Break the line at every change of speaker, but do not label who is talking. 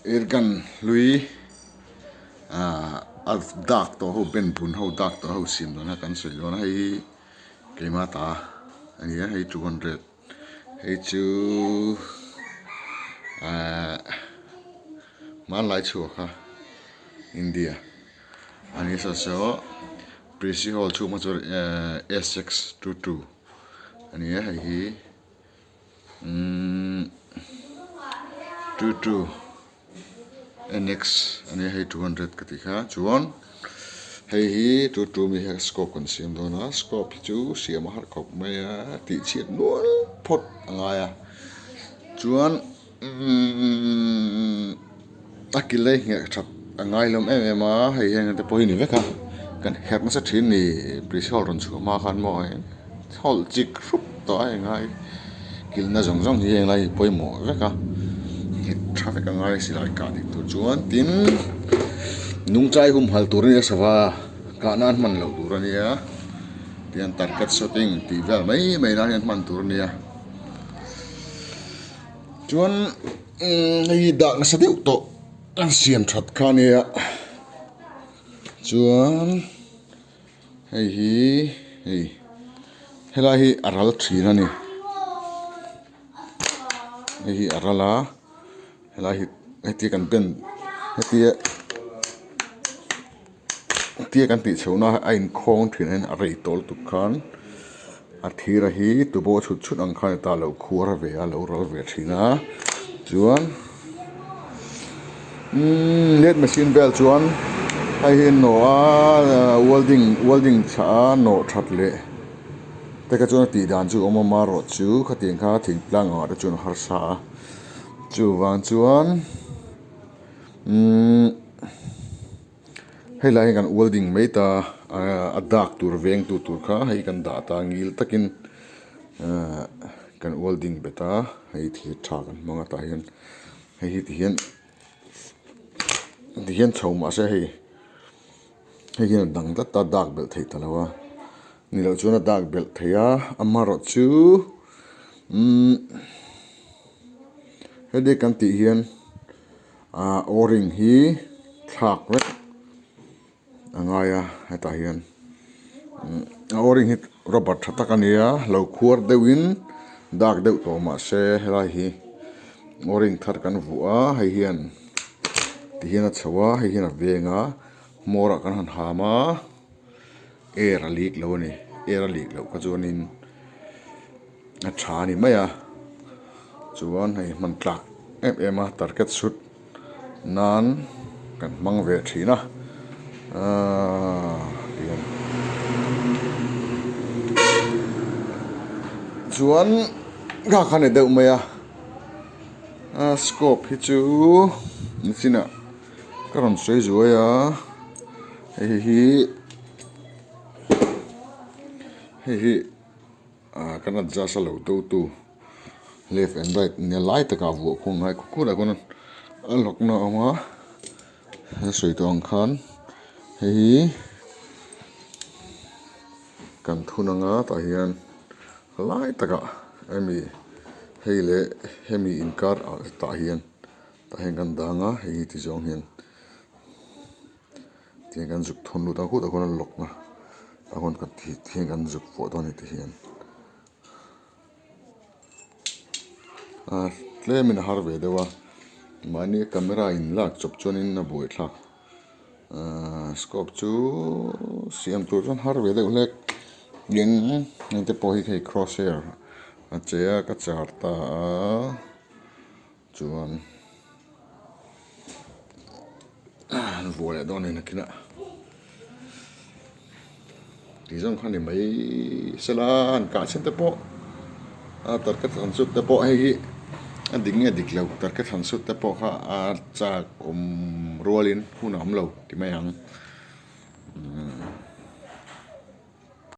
Airgun hlui ah a dak tawh ho ben bun ho dak tawh ho siam dan kha kan sawi dawn a hei hi keimah ta a ni a hei 200 hei chu ahh hmanlai chhuak kha India a ni saw saw Prissy hall chhung hma chuan ehh SX 22 a ni a hei hi. Umm 22 NX a nia hei 200 ka tih kha chuan hei hi 22 mi hian scope kan siam dawn a scope hi chu siam a har khawp mai a tih chhiat nual phawt a ngai a chuan umm a ki lei ngheh that a ngai hlawm em em a hei heng te pawh hi ni vek a kan herh nasa thin ni prisol rawn chhuah hma khan maw hei hawlh chik hrup tawh a engai kilhna zawng zawng hi heng lai hi pawimawh vek a nghet tha vek a ngai silai kah dik tur chuan tin nungchai humhalh tur a nia sava kah nan hman loh tur a nia tihian target shooting tih vel mai mai nan hian hman tur a nia chuan. Umm hei hi dah nasa deuh tawh an siam that kha ania chuan hei hi hei helai hi a ral thin a ni hei hi a ral a helai hi hetia kan ben hetia Tia kan tih chhoh na a inkhawng thin a a rei tawh lutuk khan a thir a hi tuboh chhut chhut ang khan heta lo khuar ve a lo ral ve thin a chuan umm let machine vel chuan hei hi nawh a welding welding chhah a nawh that leh te kha chuan a tih dan chu a awm a amaherawhchu khatiang kha thingtlang ang ah te chuan a harsa a chuvang chuan umm. Hei lai hi kan welding mai ta a dak tur veng tu tur kha hei kan dah ta ngil takin ahh kan welding bet a hei thir tha kan hmang a tah hian hei hi tihian tihian chho mahse hei hei hian a dang tlat a dak belh theih ta lo a ni loh chuan a dak belh theih a amaherawhchu umm heti kan tih hian. Ahh o-ring hi thlak vek a ngai a hetah hian a o-ring hi rubber tha tak a ni a lo khuar deuhin dak deuh tawh mah se helai hi o-ring thar kan vuah a hei hian ti hian a chho a hei hian a veng a hmawr ah kan han ham a air a leak lo a ni air a leak loh kha chuanin. A tha a ni mai a chuan hei hman tlak em em a target shoot nan kan hmang ve thin a ahh tihian chuan nghak a ni deuh mai a a scope hi chu nichinah ka rawn sawi zuai a hei hi hei hi. Ah kan adjust a lo do tu left and right nia lai takah vuah khawm ngai khaw kawt ah khawn a lock na a awm a a sawi tawh ang khan hei hi kan thun anga tah hian lai takah hemi hei leh hemi inkar ah tah hian tah hian kan dang a hei hi ti zawng hian. Tihian kan zuk thawn lut a khutah khuan a lock a tah khuan ka ti tihian kan zuk fuah dawn a ni tihian ah tlemin a har ve deuh a mahni camera in lak chawp chuanin a buaithlak ah scope chu siam tur chuan har ve deuh hlek tin heng te pawh hi hei cross hair a che a ka char ta a chuan. An vuah leh dawn a ni nakinah tih zawng kha a ni mai sela an kah chhan te pawh a target han sut te pawh hei hi a dik nge dik lo target han sut te pawh kha a chak awm rualin hun a awm lo ti mai ang.